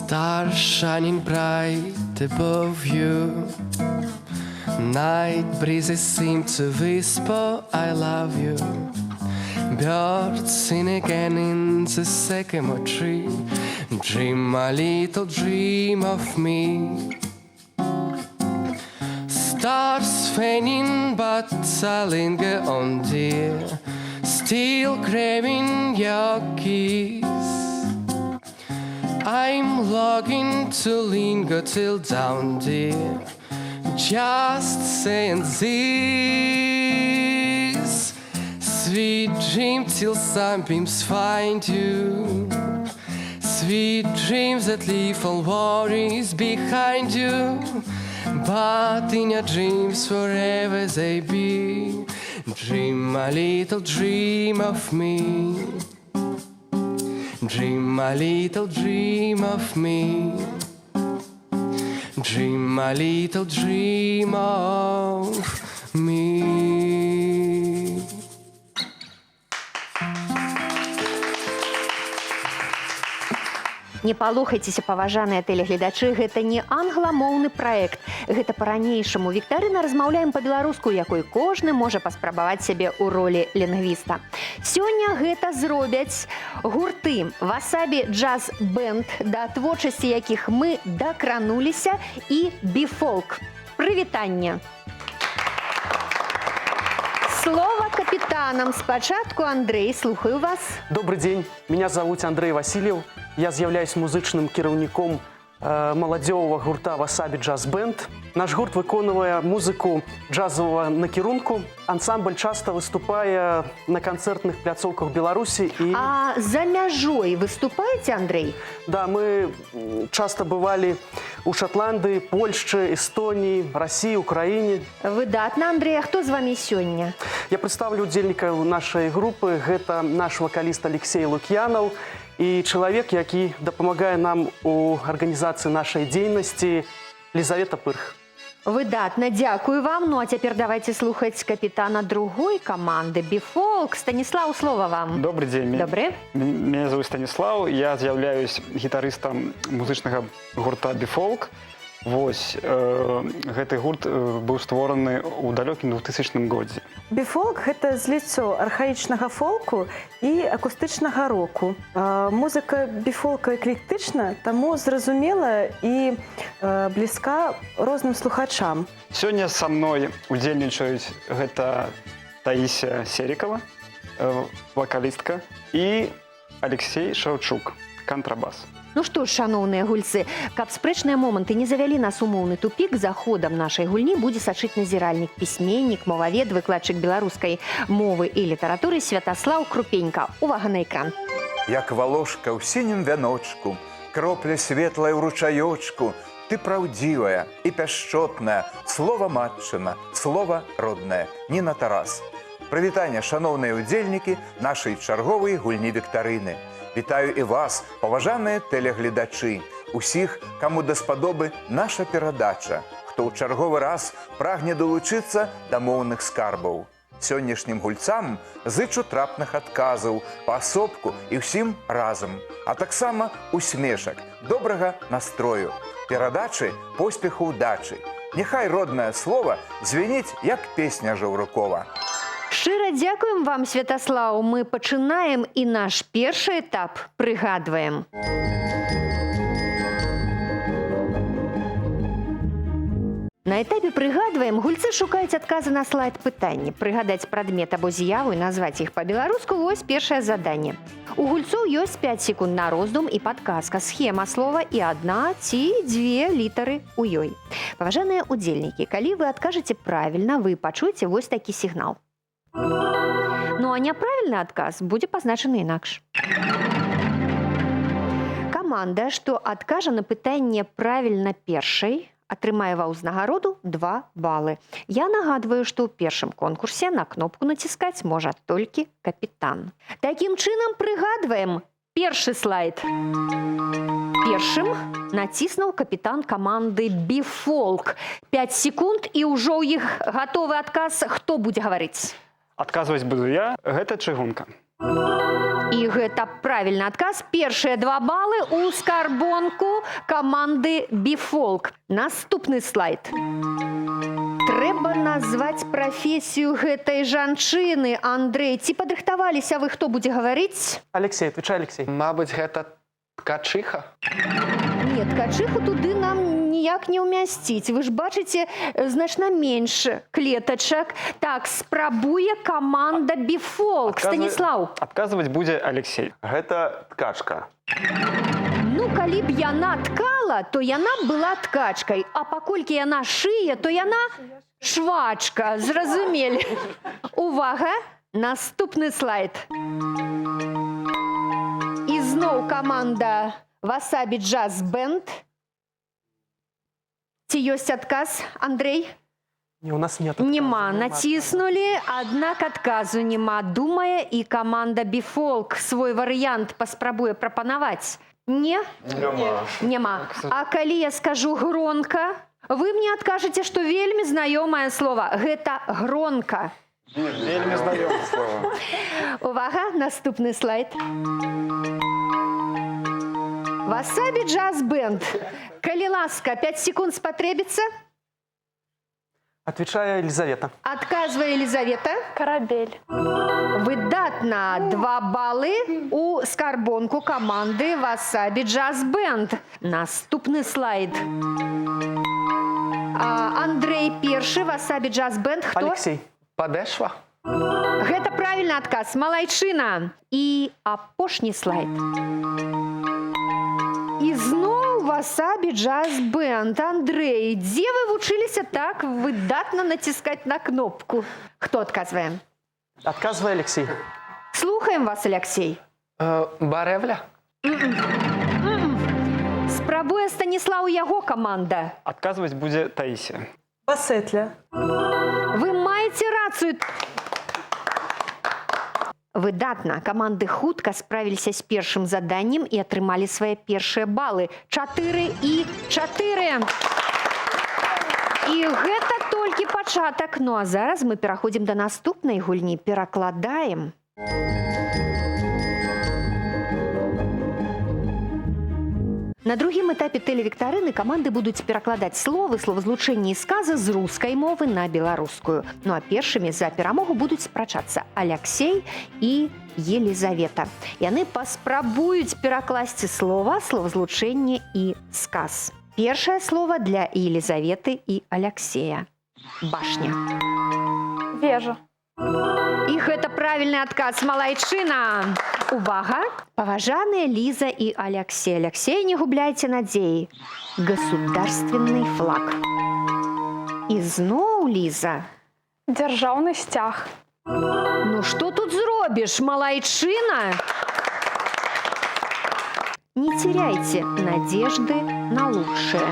Stars shining bright above you. Night breezes seem to whisper, "I love you." Birds sing again in the sycamore tree. Dream a little dream of me. Stars fading, but I linger on, dear. Still craving your kiss. I'm longing to linger till dawn, dear. Just saying this. Sweet dream till sunbeams find you. Sweet dreams that leave all worries behind you. But in your dreams forever they be. Dream a little dream of me. Dream a little dream of me. Dream a little dream of me. Не палохайцеся, паважаныя тэлегледачы, гэта не англамоўны праект. Гэта па-ранейшаму віктарына «Размаўляем па-беларуску», якой кожны можа паспрабаваць сябе ў ролі лінгвіста. Сёння гэта зробяць гурты «Васабі Джаз Бэнд», да творчасці якіх мы дакрануліся, і «Біфолк». Прывітанне! Слова капітанам. Спачатку Андрэй, слухаю вас. Добрый день, меня зовут Андрей Васильев. Я з'яўляюсь музычным кіраўніком маладзёвага гурта «Васабі Джаз Бэнд». Наш гурт выконвае музыку джазавага накірунку. Ансамбль часта выступае на канцэртных пляцоўках Беларусі і А за мяжой выступаеце, Андрэй? Да, мы часта бывалі у Шатландыі, Польшчы, Эстоніі, Расіі, Украіне. Выдатна, Андрэй, а хто з вамі сёння? Я прадстаўлю удзельнікаў нашай групы. Гэта наш вакаліст Алексей Лук'янаў і чалавек, які дапамагае нам у арганізацыі нашай дзейнасці, Лізавета Пырх. Выдатна, дзякую вам. Ну а цяпер давайте слухаць капітана другой каманды «Біфолк». Станіслаў, слова вам. Добрый день. Добрый. Меня зовут Станислав. Я з'яўляюсь гітарыстам музычнага гурта «Біфолк». Вось гэты гурт быў створаны ў далёкім 2000 годзе. Біфолк — гэта зліццё архаічнага фолку і акустычнага року. Музыка біфолка эклектычна, таму зразумела і блізка розным слухачам. Сёння са мной удзельнічаюць: гэта Таісія Серікава, вакалістка, і Алексей Шаўчук, кантрабас. Ну што ж, шаноўныя гульцы, каб спрэчныя моманты не завялі нас у моўны тупік, за ходам нашай гульні будзе сачыць назіральнік, пісьменнік, мовавед, выкладчык беларускай мовы і літаратуры Святаслаў Крупенька. Увага на экран. Як валошка ў сінім вяночку, кропля светлая ў ручаёчку, ты праўдзівая і пяшчотная, слова матчына, слова роднае. Ніна Тарас. Прывітанне, шаноўныя ўдзельнікі нашай чарговай гульні віктарыны. Вітаю і вас, паважаныя тэлегледачы, усіх, каму даспадобы наша перадача, хто ў чарговы раз прагне далучыцца да моўных скарбаў. Сённяшнім гульцам зычу трапных адказаў паасобку і ўсім разам, а таксама усмешак, добрага настрою, перадачы поспеху ўдачы. Няхай роднае слово звініць, як песня Жаўрукова. Шчыра дзякуем вам, Святаслаў. Мы пачынаем і наш першы этап «Прыгадваем». На этапе «Прыгадваем» гульцы шукаюць адказы на слайд пытанні. Прыгадаць прадмет або з'яву і назваць іх па-беларуску — вось першае заданне. У гульцоў ёсць 5 секунд на роздум і падказка, схема слова і адна ці дзве літары ў ёй. Паважаныя удзельнікі, калі вы адкажаце правільна, вы пачуеце вось такі сігнал. Ну а няправільны адказ будзе пазначаны інакш. Каманда, што адкажа на пытанне правільна першай, атрымае ва ўзнагароду 2 балы. Я нагадваю, што ў першым конкурсе на кнопку націскаць можа толькі капітан. Такім чынам, прыгадваем першы слайд. Першым націснуў капітан каманды «Біфолк». 5 секунд, і ўжо ў іх гатовы адказ. Хто будзе гаварыць? Адказваць буду я. Гэта чыгунка. І гэта правільны адказ. Першыя 2 балы ў скарбонку каманды «Біфолк». Наступны слайд. Трэба назваць прафесію гэтай жанчыны. Андрэй, ці падрыхтаваліся вы, хто будзе гаварыць? Алексей, отвечай, Алексей. Мабыць, гэта ткачыха. Не, ткачыху туды нам ніяк не ўмясціць. Вы ж бачыце, значна менш клетачак. Так, спрабуе каманда «Біфолк». Станіслаў. Адказваць будзе Алексей. Гэта ткачка. Ну, калі б яна ткала, то яна б была ткачкай, а паколькі яна шые, то яна швачка, зразумелі. Увага, наступны слайд. І зноў каманда Васабі Джаз Бенд. Ці ёсць адказ, Андрэй? Не, у нас нет отказа. Нема, націснулі, аднак адказу нема. Думае і каманда «Біфолк» свой варыянт паспрабуе прапанаваць. Не? Няма. Нема. А калі я скажу «гронка», вы мне адкажаце, што вельмі знаёмае слова. Гэта гронка. Вельмі знаёмае слова. Увага, наступны слайд. Васабі Джаз Бенд. Калі ласка, 5 секунд спатрэбіцца. Отвечае Елизавета. Адказвае Елизавета. Карабель. Выдатна. 2 балы у скарбонку каманды Васабі Джаз Бенд. Наступны слайд. Андрэй першы, Васабі Джаз Бенд. Хто? Алексей. Падэшва. Гэта правільны адказ. Малайчына. І апошні слайд. І зноў Васабі Джаз Бенд. Андрэй, дзе вы вучыліся так выдатна націскаць на кнопку? Хто адказвае? Отказывай, Алексей. Слухаем вас, Алексей. Барэвля. Спрабуе Станіслаў, яго каманда. Адказваць будзе Таісія. Басетля. Вы маеце рацыю. Выдатна, каманды хутка справіліся з першым заданнем і атрымалі свае першыя балы. 4 і 4. І гэта толькі пачатак. Ну а зараз мы пераходзім да наступнай гульні. Перакладаем. На другім этапе тэлевіктарыны каманды будуць перакладаць словы, словазлучэнні і сказы з рускай мовы на беларускую. Ну а першымі за перамогу будуць спрачацца Алексей і Елизавета. Яны паспрабуюць перакласці слова, словазлучэнне і сказ. Першае слово для Елизаветы і Алексея. Башня. Вежа. І гэта правільны адказ, малайчына. Увага, паважаныя Ліза і Алексей. Алексей, не губляйце надзеі. Государственный флаг. І зноў Ліза. Дзяржаўны сцяг. Ну што тут зробіш, малайчына? Не теряйте надежды на лучшее.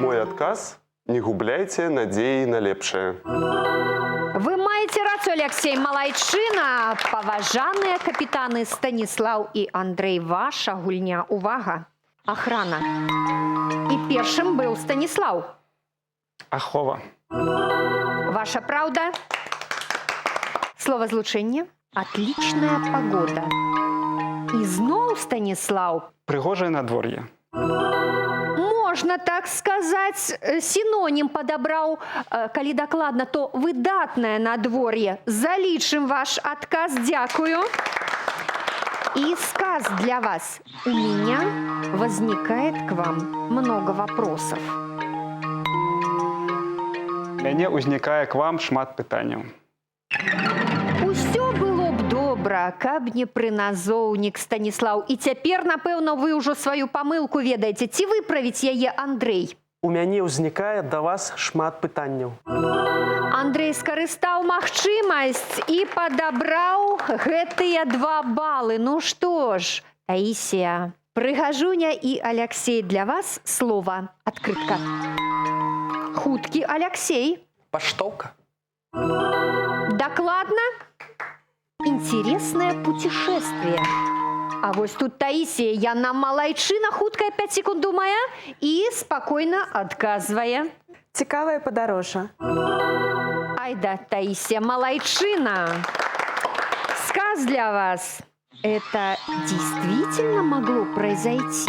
Мой адказ: не губляйце надзеі на лепшае. Вы маеце рацыю, Алексей, малайчына. Паважаныя капітаны Станіслаў і Андрэй, ваша гульня. Увага! Охрана. І першым быў Станіслаў. Ахова. Ваша праўда. Словазлучэнне. Отличная погода. І зноў Станіслаў. Прыгожае надвор'е. Можна так сказаць, сінонім падабраў, калі дакладна, то выдатнае надвор'е. Залічым ваш адказ, дзякую. И сказ для вас. У меня возникает к вам много вопросов. Мяне ўзнікае к вам шмат пытанняў. Усё было б добра, каб не прыназоўнік, Станіслаў. І цяпер, напэўна, вы ўжо сваю памылку ведаеце. Ці выправіць яе Андрэй? У мяне ўзнікае да вас шмат пытанняў. Андрэй скарыстаў магчымасць і падабраў гэтыя 2 балы. Ну што ж, Таісія, Прыгажуня і Алексей, для вас слова «Открытка». Хуткі Алексей. Паштоўка. Дакладна? Интересное путешествие. А вось тут Таісія, яна малайчына, хуткая 5 секунд думае і спакойна адказвае. Цікавае падарожжа. Айда, Таисия, малайчына! Сказ для вас. Это действительно могло произойти?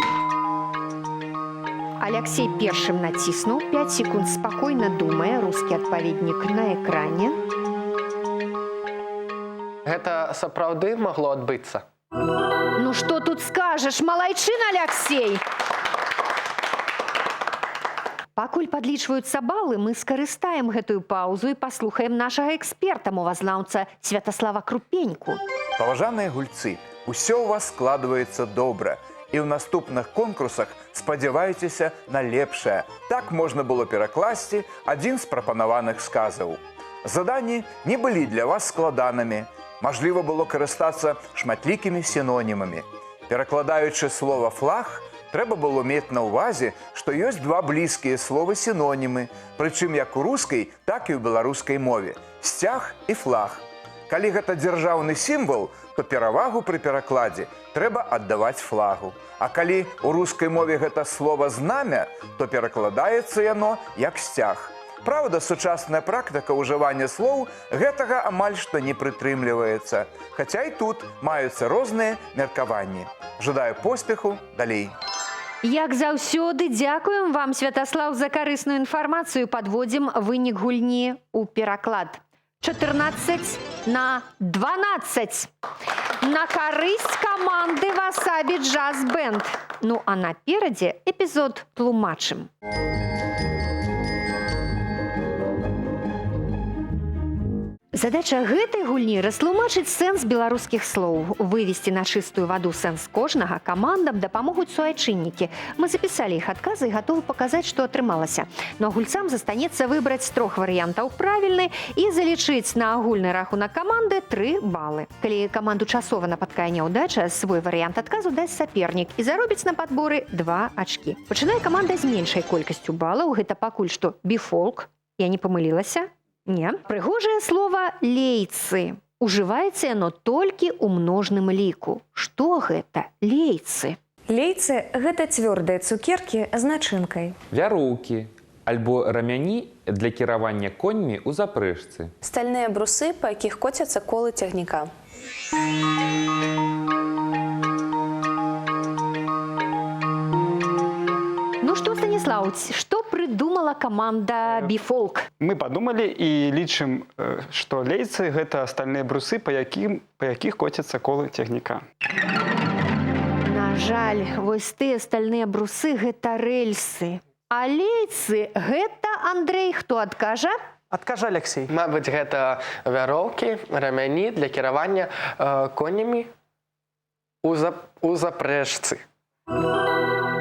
Алексей першым націснуў, 5 секунд спокойно думая, русский адпаведнік на экране. Гэта сапраўды магло адбыцца. Ну что тут скажешь, малайчына, Алексей! Пакуль падлічваюцца балы, мы скарыстаем гэтую паўзу і паслухаем нашага эксперта, мовазнаўца Святаслава Крупеньку. Паважаныя гульцы, усё ў вас складваецца добра. І ў наступных конкурсах спадзявайцеся на лепшае. Так можна было перакласці адзін з прапанаваных сказаў. Заданні не былі для вас складанымі. Мажліва было карыстацца шматлікімі сінонімамі. Перакладаючы слова флаг, трэба было мець на ўвазе, што ёсць два блізкія словы сінонімы, прычым як у рускай, так і ў беларускай мове: сцяг і флаг. Калі гэта дзяржаўны сімвал, то перавагу пры перакладзе трэба аддаваць флагу. А калі ў рускай мове гэта слова знамя, то перакладаецца яно як сцяг. Праўда, сучасная практыка ўжывання слоў гэтага амаль што не прытрымліваецца. Хаця і тут маюцца розныя меркаванні. Жадаю поспеху далей. Як заўсёды, дзякуем вам, Святаслаў, за карысную інфармацыю. Падводзім вынік гульні ў пераклад. 14 на 12. На карысць каманды Васабі Джаз Бенд. Ну а наперадзе эпізод тлумачым. Задача гэтай гульні растлумачыць сэнс беларускіх слоў, вывесці на чыстую ваду сэнс кожнага камандам дапамогуць суайчыннікі. Мы запісалі іх адказы і гатовы паказаць, што атрымалася. Но гульцам застанецца выбраць з трох варыянтаў правільны і залічыць на агульны рахунак каманды 3 балы. Калі каманду часова напаткае няўдача, свой варыянт адказу дасць сапернік і заробіць на падборы 2 ачкі. Пачынае каманда з меншай колькасцю балаў, гэта пакуль што біфолк. Я не памылілася? Не. Прыгожае слово лейцы. Ужываецца яно толькі ў множным ліку. Што гэта? Лейцы. Лейцы гэта цвёрдыя цукеркі з начынкай. Вяроўкі альбо рамяні для кіравання коньмі ў запрэжцы. Стальныя брусы, па якіх коцяцца колы цягніка. Ну што, Станіслаў, што прыдумала каманда Біфолк? Мы падумалі і лічым, што лейцы гэта стальныя брусы, па якіх коцяцца колы цягніка. На жаль, вось тыя стальныя брусы гэта рэльсы. А лейцы гэта, Андрэй, хто адкажа? Адкажа Алексей. Мабыць, гэта вяроўкі, рамяні для кіравання конямі у запрэжцы.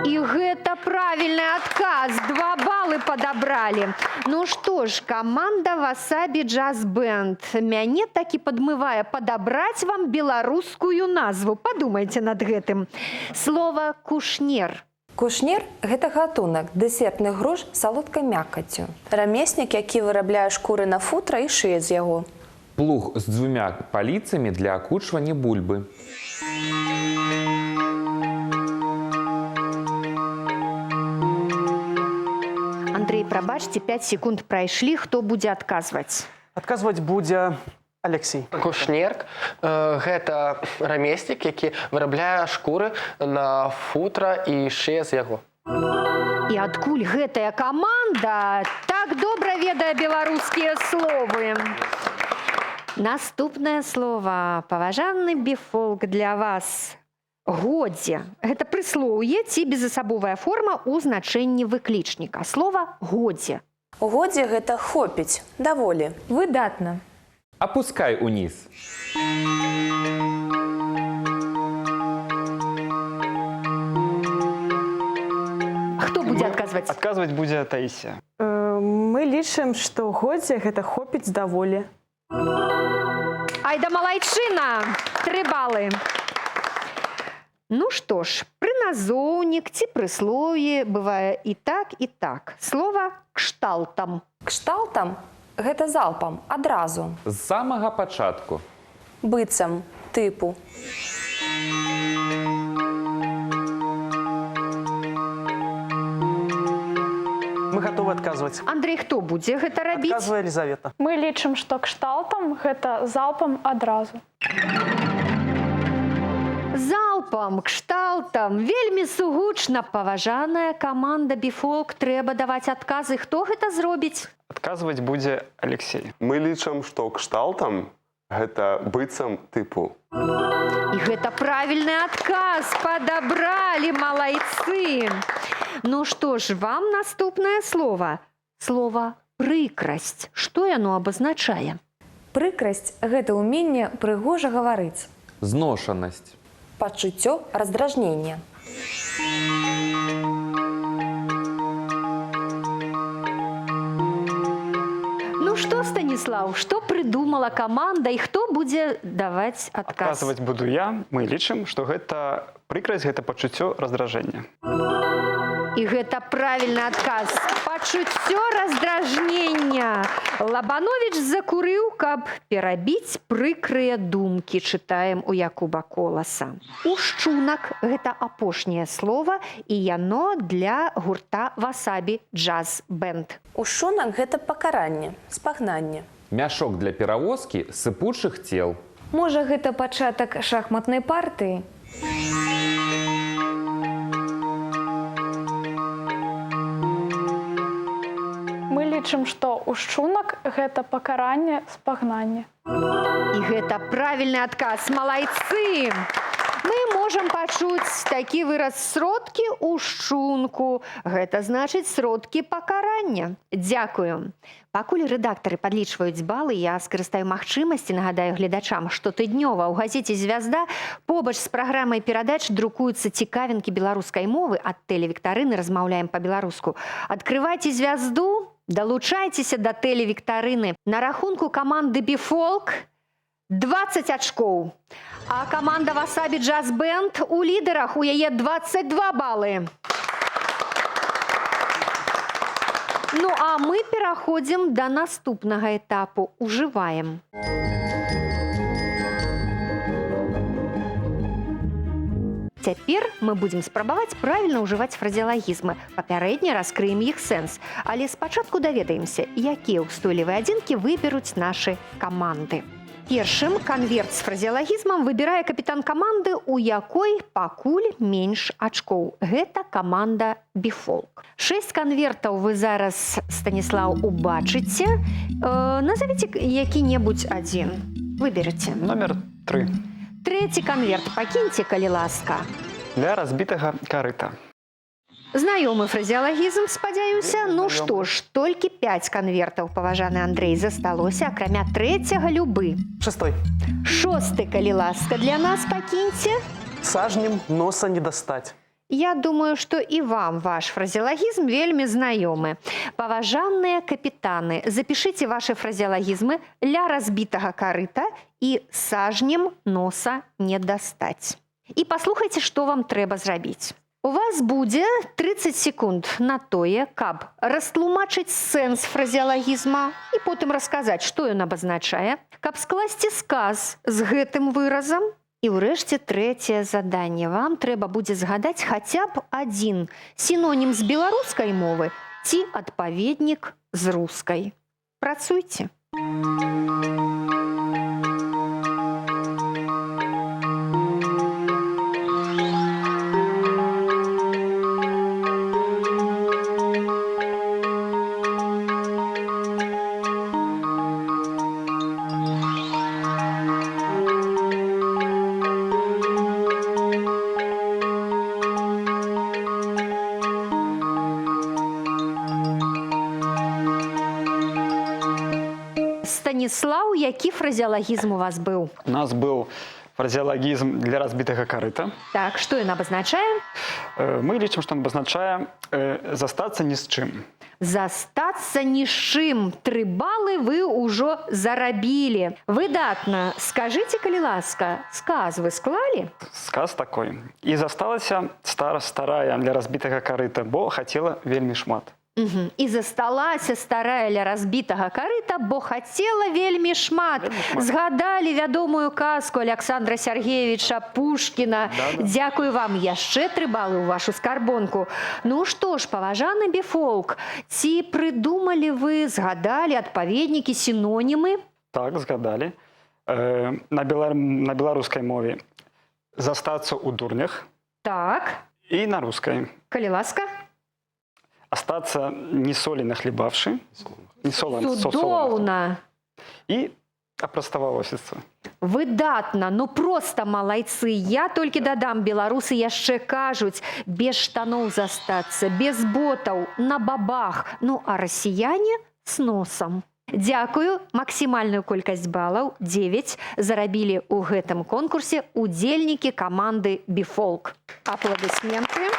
І гэта правільны адказ. 2 балы падабралі. Ну што ж, каманда Васабі Джаз Бенд. Мяне так і падмывае падабраць вам беларускую назву. Падумайце над гэтым. Слова кушнер. Кушнер гэта гатунак дэсертных груш з салодкай мякаццю. Рамеснік, які вырабляе шкуры на футра і шые з яго. Плуг з дзвюмя паліцамі для акучвання бульбы. Андрэй, прабачце, 5 секунд прайшлі, хто будзе адказваць? Адказваць будзе Алексей. Кушнерк гэта рамеснік, які вырабляе шкуры на футра і шые з яго. І адкуль гэтая каманда так добра ведае беларускія словы? Наступнае слово, паважаны біфолк, для вас. Годзе. Гэта прыслоўе ці безасабовая форма ў значэнні выклічніка. Слова годзе. Годзе гэта хопіць, даволі. Выдатна. Апускай уніз. Хто будзе адказваць? Адказваць будзе Таісія. Мы лічым, што годзе гэта хопіць даволі. Айда малайчына! 3 балы. Ну што ж, прыназоўнік ці прыслоўе бывае і так, і так. Слова кшталтам. Кшталтам гэта залпам, адразу. З самага пачатку. Быццам, тыпу. Мы гатовы Гатовы адказваць. Андрей, хто будзе гэта рабіць? Адказвае Елізавета. Мы лічым, што кшталтам гэта залпам адразу. Залпам, кшталтам, вельмі сугучна, паважаная каманда Біфолк, трэба даваць адказы. Хто гэта зробіць? Адказваць будзе Алексей. Мы лічым, што кшталтам гэта быццам тыпу. І гэта правільны адказ, падабралі, малайцы. Ну што ж, вам наступнае слово. Слово прыкрасць. Што яно абазначае? Прыкрасць — гэта ўменне прыгожа гаварыць. Зношанасць. Пачуццё раздражнення. Ну што, Станіслаў, што прыдумала каманда і хто будзе даваць адказ? Адказваць буду я. Мы лічым, што гэта прыкрасць, гэта пачуццё раздражэння. І гэта правільны адказ. Пачуццё раздражнення. Лабановіч закурыў, каб перабіць прыкрыя думкі, чытаем у Якуба Коласа. Ушчунак — гэта апошняе слово, і яно для гурта Васабі Джаз Бенд. Ушчунак — гэта пакаранне, спагнанне. Мяшок для перавозкі сыпучых цел. Можа, гэта пачатак шахматнай партыі? Мы лічым, што ушчунак гэта пакаранне, спагнанне. І гэта правільны адказ, малайцы! Мы можам пачуць такі выраз сродкі ў шчунку. Гэта значыць сродкі пакарання. Дзякую. Пакуль рэдактары падлічваюць балы, я скарыстаю магчымасці, нагадаю гледачам, што тыднёва ў газеце «Звязда» побач з праграмай перадач друкуюцца цікавінкі беларускай мовы, ад тэлевіктарыны «Размаўляем па-беларуску». Адкрывайце «Звязду», далучайцеся да тэлевіктарыны. На рахунку каманды «Біфолк» 20 ачкоў. А каманда «Васабі Джаз Бенд» у лідарах, у яе 22 балы. Ну а мы пераходзім да наступнага этапу. Ужываем. Цяпер мы будзем спрабаваць правільна ўжываць фразеалагізмы. Папярэдне раскрыем іх сэнс. Але спачатку даведаемся, якія ўстойлівыя адзінкі выберуць нашы каманды. Першым канверт з фразеалагізмам выбірае капітан каманды, у якой пакуль менш ачкоў. Гэта каманда «Біфолк». 6 канвертаў вы зараз, Станіслаў, убачыце. Назавіце які-небудзь адзін. Выберыце. Номер 3. Трэці канверт пакіньце, калі ласка. Для разбітага карыта. Знаёмы фразеалагізм, спадзяюся. Ну што ж, толькі 5 канвертаў, паважаны Андрэй, засталося, акрамя трэцяга любы. Шестой. Шосты, калі ласка, для нас пакіньце. Сажнем носа не достать. Я думаю, што і вам ваш фразеалагізм вельмі знаёмы. Паважаныя капітаны, запішыце вашы фразеалагізмы ля разбітага карыта і сажнем носа не дастаць. І паслухайце, што вам трэба зрабіць. У вас будзе 30 секунд на тое, каб растлумачыць сэнс фразеалагізма і потым расказаць, што ён абазначае, каб скласці сказ з гэтым выразам. І ўрэшце трэцяе заданне. Вам трэба будзе згадаць хаця б адзін сінонім з беларускай мовы ці адпаведнік з рускай. Працуйце. Станіслаў, які фразеалагізм у вас быў? У нас быў фразеалагізм для разбітага карыта. Так, што ён абазначае? Мы лічым, што ён абазначае застацца ні з чым. Застацца ні з чым. 3 балы вы ўжо зарабілі. Выдатна. Скажыце, калі ласка, сказ вы склалі? Сказ такой. І засталася старая для разбітага карыта, бо хацела вельмі шмат. Мгм. І засталася старая ля разбітага карыта, бо хацела вельмі шмат. Вельмі шмат. Згадалі вядомую казку Александра Сергеевича Пушкіна. Да-да. Дзякую вам, яшчэ 3 балы ў вашу скарбонку. Ну што ж, паважаны Біфолк, ці прыдумалі вы, згадалі адпаведнікі, сінонімы? Так, згадалі. На беларускай мове застацца ў дурнях Так, і на рускай калі ласка. остаться не соли нахлебавши, не солон, Цудоўна. і опростоволоситься. Выдатна, ну просто малайцы. Я толькі дадам, беларусы яшчэ кажуць, без штаноў застацца, без ботаў, на бабах. Ну а расіяне с носам. Дзякую, максімальную колькасць балаў 9 зарабілі ў гэтым конкурсе удзельнікі каманды Біфолк. Апладысменты.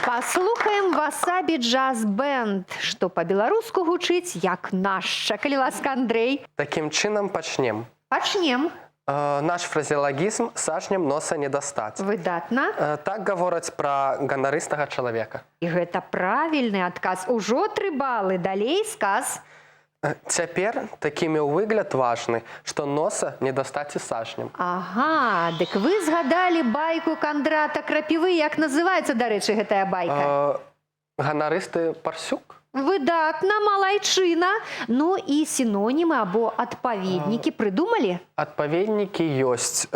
Паслухаем Васабі Джаз Бенд, што па-беларуску гучыць як наша. Калі ласка, Андрэй. Такім чынам, пачнем. Пачнем. Наш фразеалагізм «сажнем носа не дастаць». Выдатна. Так гавораць пра ганарыстага чалавека. І гэта правільны адказ. Ужо 3 балы. Далей сказ. Цяпер такі меў выгляд важны, што носа не дастаць і сажнем. Ага, дык вы згадалі байку Кандрата Крапівы. Як называецца, дарэчы, гэтая байка? Ганарысты парсюк. Выдатна, малайчына. Ну і сінонімы або адпаведнікі прыдумалі? Адпаведнікі ёсць.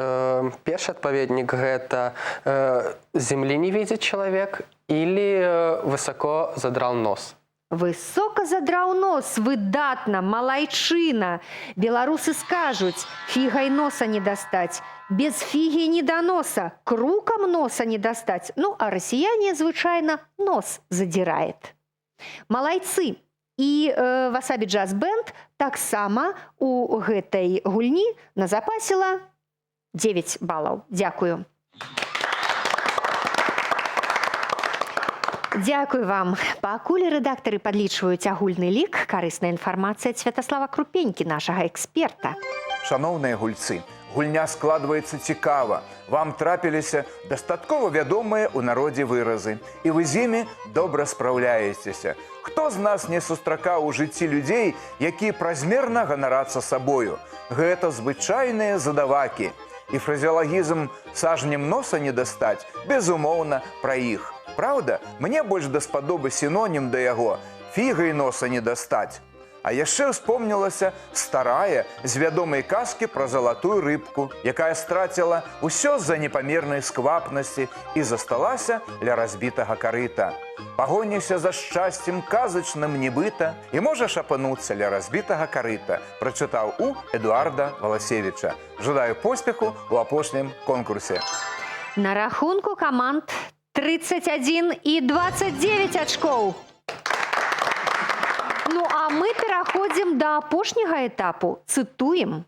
Першы адпаведнік гэта земли не видит человек или высоко задрал нос. Высока задраў нос, выдатна, малайчына. Беларусы скажуць: фігай носа не дастаць, без фігі не да носа, крукам носа не дастаць. Ну, а расіяне звычайна нос задзірает. Малайцы. І Васабі Джаз Бенд таксама у гэтай гульні назапасіла 9 балаў. Дзякую. Дзякую вам. Пакуль рэдактары падлічваюць агульны лік, карысная інфармацыя ад Святаслава Крупенькі, нашага эксперта. Шаноўныя гульцы, гульня складваецца цікава. Вам трапіліся дастаткова вядомыя ў народзе выразы, і вы з імі добра спраўляецеся. Хто з нас не сустракаў у жыцці людзей, якія празмерна ганарацца сабою? Гэта звычайныя задавакі. І фразеалагізм «сажнем носа не дастаць» безумоўна пра іх. Праўда, мне больш даспадобы сінонім да яго: фігай носа не дастаць. А яшчэ ўспомнілася старая з вядомай казкі пра залатую рыбку, якая страціла ўсё з-за непамернай сквапнасці і засталася ля разбітага карыта. Пагоніся за шчасцем казачным нібыта і можаш апынуцца ля разбітага карыта, прачытаў у Эдуарда Валасевіча. Жадаю поспеху ў апошнім конкурсе. На рахунку каманд 31 і 29 ачкоў. Ну а мы пераходзім да апошняга этапу. Цытуем.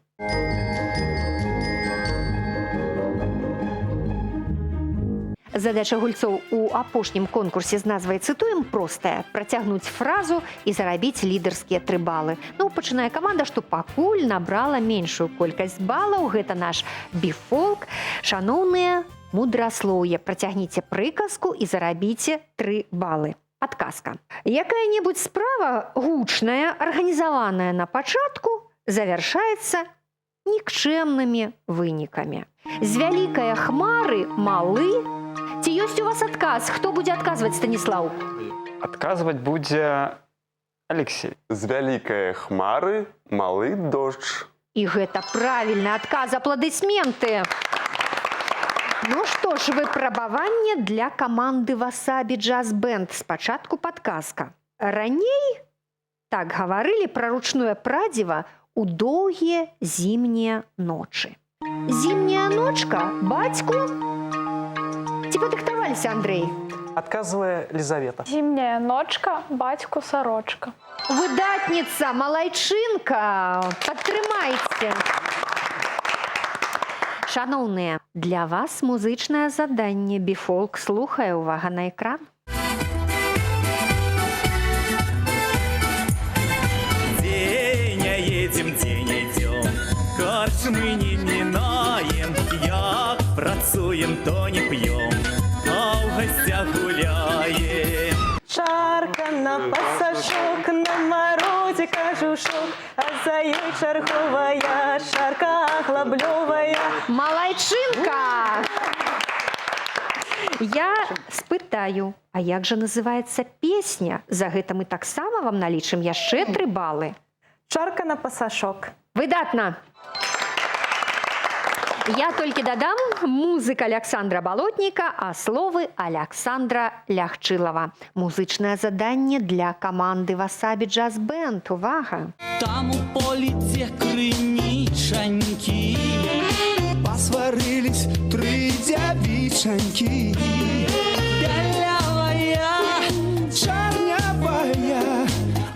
Задача гульцоў у апошнім конкурсе з назвай «Цытуем» простая: працягнуць фразу і зарабіць лідарскія 3 балы. Ну, пачынае каманда, што пакуль набрала меншую колькасць балаў, гэта наш Біфолк. Шаноўныя мудраслоўе, працягніце прыказку і зарабіце 3 балы. Адказка. Якая-небудзь справа гучная, арганізаваная на пачатку, завяршаецца нікчэмнымі вынікамі. З вялікае хмары малы. Ці ёсць у вас адказ? Хто будзе адказваць, Станіслаў? Адказваць будзе Алексей. З вялікае хмары малы дождж. І гэта правільны адказ, апладысменты. Ну што ж, выпрабаванне для каманды Васабі Джаз Бенд. Спачатку падказка. Раней так гаварылі пра ручное прадзіва ў доўгія зімнія ночы. Зімняя ночка бацьку. Ці падрыхтаваліся, Андрэй? Адказвае Лізавета. Зімняя ночка, бацьку сарочка. Выдатніца, малайчынка, падтрымайце. Шаноўныя, для вас музычнае заданне. Біфолк слухае, увага на экран. Дзе не едем, дзе не идем, корчмы не минаем, як працуем, то не пьем, а ў гасцях гуляем. Чарка ёй чарговая, чарка аглаблёвая. Малайчынка! Я спытаю, а як жа называецца песня? За гэта мы таксама вам налічым яшчэ 3 балы. Чарка на пасашок. Выдатна! Я толькі дадам музыка Александра Балотніка, а словы Александра Лягчылава. Музычнае заданне для каманды Васабі Джаз Бэнд. Увага! Там у полі дзе крынічанькі, пасварылись тры дзявічанькі. Бялявая, чарнявая,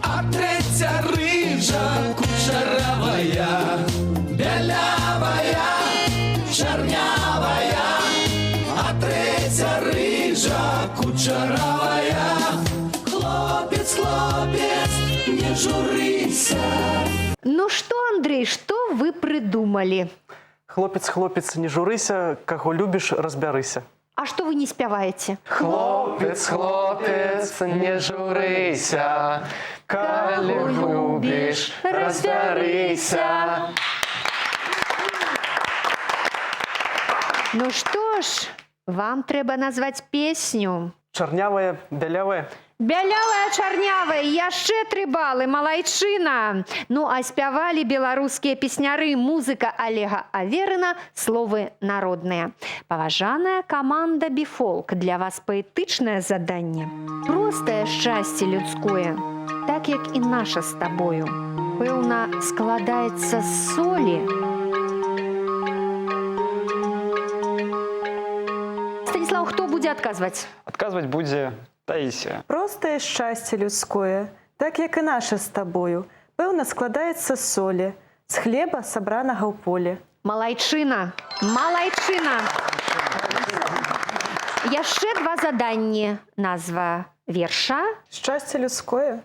а трэця рыжа кучаравая. Бялявая, чарнявая, а трэця рыжа кучаравая. Хлопец, хлопец, не журыся. Ну што, Андрей, што вы прыдумалі? Хлопец, хлопец, не журыся, каго любіш, разбярыся. А што вы не спяваеце? Хлопец, хлопец, не журыся, калі любіш, разбярыся. Ну што ж, вам трэба назваць песню. Чарнявая, бялявая. Бялявая, чарнявая, яшчэ 3 балы, малайчына. Ну а спявалі беларускія песняры, музыка Олега Аверына, словы народныя. Паважаная каманда Біфолк, для вас паэтычнае заданне. Простае шчасце людское, так як і наша з табою, пэўна, складаецца з солі. Станіслаў, хто будзе адказваць? Адказваць будзе Таісія. Простае шчасце людское, так як і наша з табою, пэўна, складаецца з солі, з хлеба, сабранага ў полі. Малайчына, малайчына. Яшчэ 2 заданні. Назва верша. Шчасце людское.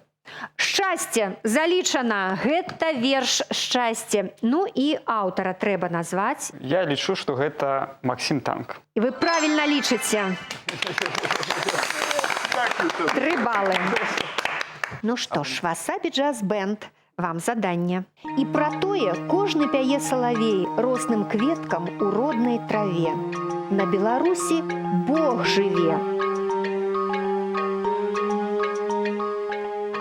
Шчасце залічана. Гэта верш «Шчасце». Ну і аўтара трэба назваць. Я лічу, што гэта Максім Танк. І вы правільна лічыце. 3 балы. Ну што ж, Васабі Джаз Бэнд, вам заданне. І пра тое кожны пяе салавей росным кветкам у роднай траве. На Беларусі Бог жыве.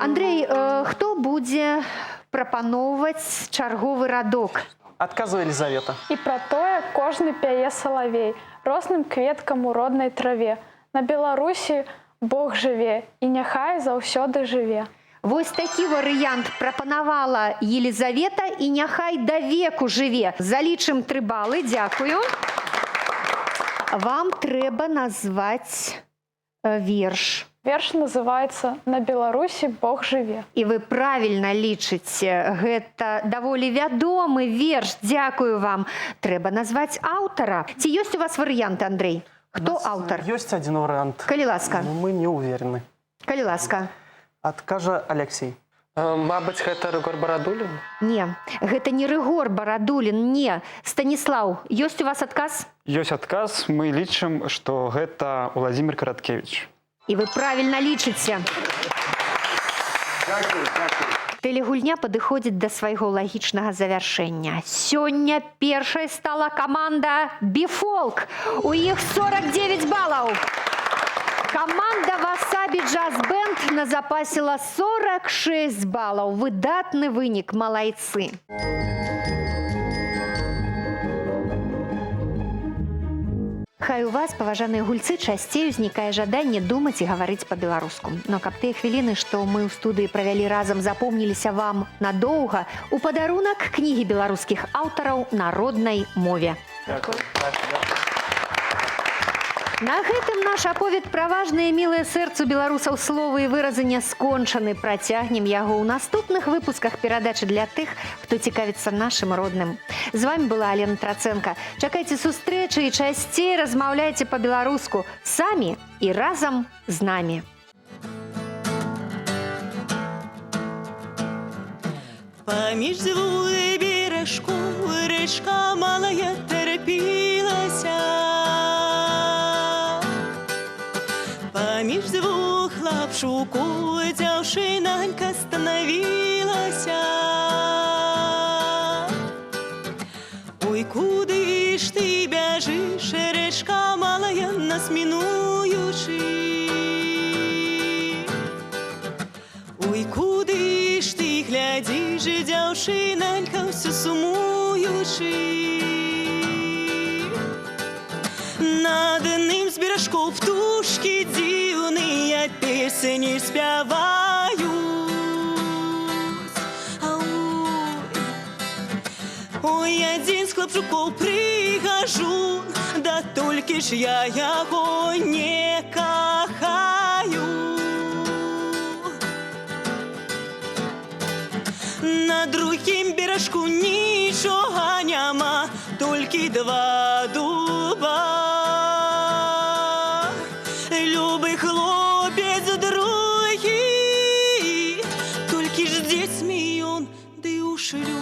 Андрей, хто будзе прапаноўваць чарговы радок? Адказвае Елізавета. І пра тое кожны пяе салавей росным кветкам у роднай траве. На Беларусі Бог жыве і няхай заўсёды жыве. Вось такі варыянт прапанавала Елізавета і няхай да веку жыве. Залічым 3 балы, дзякую. Вам трэба назваць верш. Верш называецца «На Беларусі Бог жыве». І вы правільна лічыце. Гэта даволі вядомы верш. Дзякую вам. Трэба назваць аўтара. Ці ёсць у вас варыянты, Андрей? Хто аўтар? Ёсць адзін варыянт. Калі ласка. Но мы не уверены. Калі ласка. Адкажа Алексей. Мабыць, гэта Рыгор Барадулін? Не, гэта не Рыгор Барадулін, не. Станіслаў, ёсць у вас адказ? Ёсць адказ. Мы лічым, што гэта Уладзімир Караткевіч. І вы правільна лічыце. Дзякую, дзякую. Тэлегульня падыходзіць да свайго лагічнага завяршэння. Сёння першай стала каманда «Біфолк». У іх 49 балаў. Каманда «Васабі Джаз Бэнд» назапасіла 46 балаў. Выдатны вынік, малайцы. Хай у вас, паважаныя гульцы, часцей узнікае жаданне думаць і гаварыць па-беларуску. Но каб тыя хвіліны, што мы ў студыі правялі разам, запомніліся вам надоўга, у падарунак кнігі беларускіх аўтараў на роднай мове. Дзякую. На гэтым наш аповед пра важныя мілыя сэрцу беларусаў словы і выразы не скончаны. Працягнем яго ў наступных выпусках перадачы для тых, хто цікавіцца нашым родным. З вами была Алена Траценко. Чакайце сустрэчы і часцей размаўляйце па-беларуску самі і разам з намі. Паміж дзвюх беражкоў рэчка малая тэрпілася. Паміж дзвюх хлапчукоў дзяўчынанька станавілася. нас мінуючы. Ой, куды ж ты глядзіш, дзяўчынанька, ўсё сумуючы? На адным з беражкоў птушкі дзіўныя песні спяваюць. Ой, адзін з хлапчукоў прыгажун, да толькі ж я яго не кахаю. На другім беражку нічога няма, толькі два дуба. Любы хлопец другі, толькі ж з дзецьмі ён ды ў шлюбе.